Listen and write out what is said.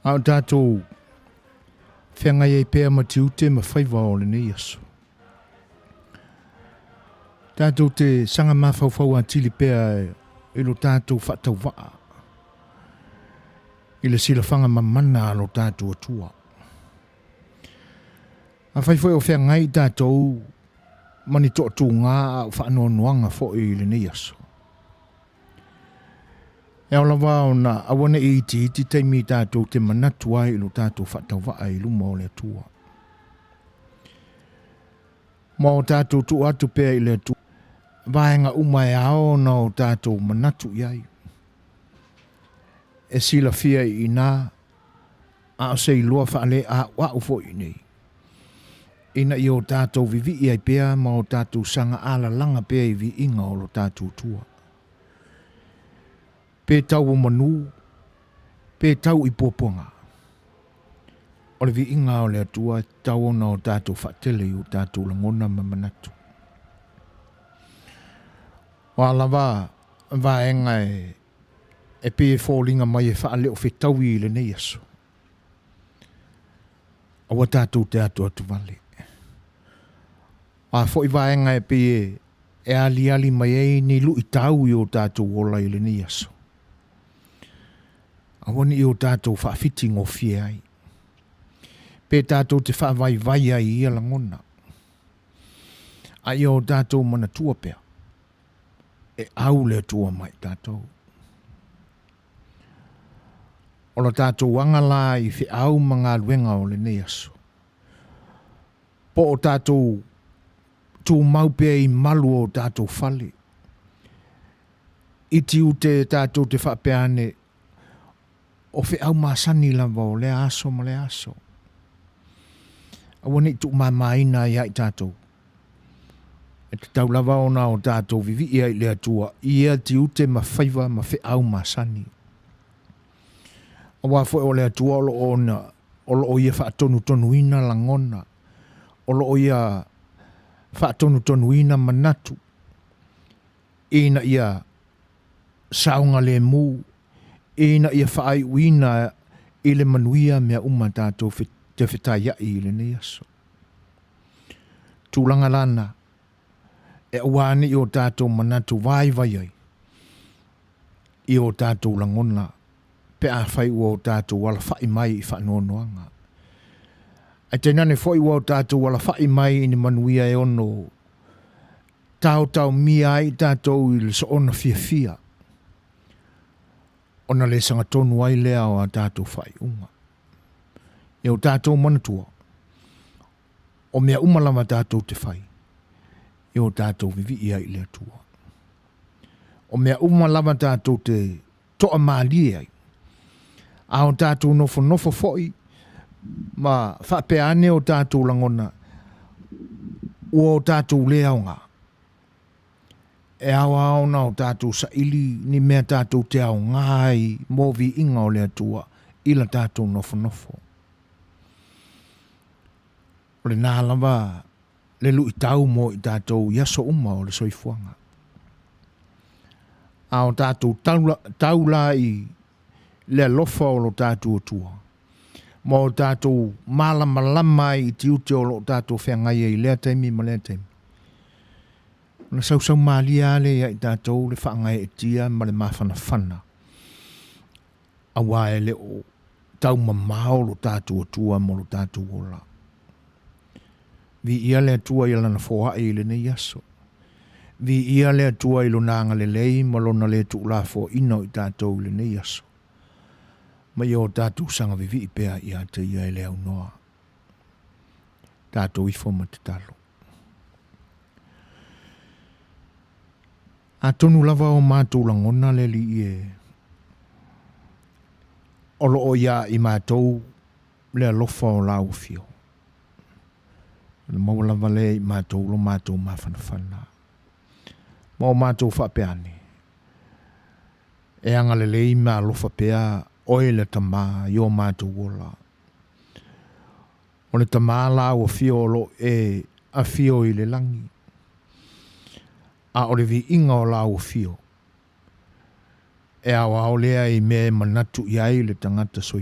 A o tatou feagai ai pea ma tiute ma faiva o lenei aso. Tatou te saga mafaufau atili pea i lo tatou faatauvaa i le silafaga mamana a lo tatou Atua. Afai foi o feagai tatou ma ni toatuga a o faanoanoaga foi i lenei aso, E ao lava ona aua ne i itiiti taimi tatou te manatu ai i lo tatou faatauvaa i luma o le Atua. Ma o tatou tuu atu pea i le Atua vaega uma e ao ona o tatou manatu i ai. E silafia i ina a o se iloa faaleauau foi i nei, ina ia o tatou vivii ai pea ma o tatou saga alalaga pea i viiga o lo tatou Atua. Pe tau o manu, pe tau i puapuaga. O le viiga o le Atua e tatau ona o tatou faatele i o tatou lagona ma manatu. O a lava vaega e pei e foliga mai e faaleofetaui i lenei aso, aua tatou te atoato vale. O a foi vaega e pei e aliali mai ai ni luitau i o tatou ola i lenei aso, aua ne i o tatou faafiti gofie ai, pe tatou te faavaivai ai i ia lagona, a ia o tatou manatua pea, e au le Atua mai tatou. O la tatou aga la i feau ma galuega o lenei aso, po o tatou tumau pea i malu o tatou fale, i tiute tatou te faapea ane, o feau masani lava o lea aso ma lea aso. Aua ne i tuumamaina ai ia i tatou. E tatau lava ona o tatou vivii ai i le Atua i ia tiute ma faiva ma feau masani. Aua foi o le Atua o lo o ia faatonutonuina lagona, o lo o ia faatonutonuina manatu, ina ia saogalemu, ina ia faaiuina i le manuia mea uma tatou te fetaiai i lenei aso. Tulaga lana, e aua ne i o tatou manatu vaivai ai i o tatou lagona pe afai ua o tatou alafai mai i faanoanoaga. Ae tainane foi ua o tatou alafai mai i ni manuia e ono taotaomia ai tatou i le soona fiafia, ona le sagatonu ai lea o a tatou faaiuga. Ia o tatou manatua, o mea uma lava tatou te fai, ia o tatou vivii ai i le Atua. O mea uma lava tatou te toamalie ai, a o tatou nofonofo foi ma faapea ane o tatou lagona, ua o tatou le aoga. E ao lava ona o tatou saili ni mea tatou te aoga ai mo viiga o le Atua i la tatou nofonofo. O lena lava le luitau mo i tatou i aso uma o le soifuaga. A o tatou tau la i le alofa o lo tatou Atua, ma o tatou malamalama ai i tiute o lo o tatou feagai ai i lea taimi ma lea taimi, ona sausau malie lava lea ia i tatou le faagaeetia ma le mafanafana, aua e le o taumamao lo tatou Atua mo lo tatou ola. Viia le Atua i Lana foai i lenei aso. Viia le Atua i Lona agalelei ma Lona le tuulafoaina o i tatou i lenei aso. Ma ia o tatou saga vivii pea ia te Ia e le aunoa. Tatou ifo ma tatalo. Atonu lava o matou lagona le Alii e, o lo o ia i matou le alofa o lau afio. Ona maua lava lea i matou lo matou mafanafana. Ma o matou faapea ane, e agalelei ma alofa pea oe le Tama i o matou ola. O le Tama lau afio o lo o e afio i le lagi, a o le viiga o lau afio, e aoao lea i mea e manatu i ai le tagata soifua.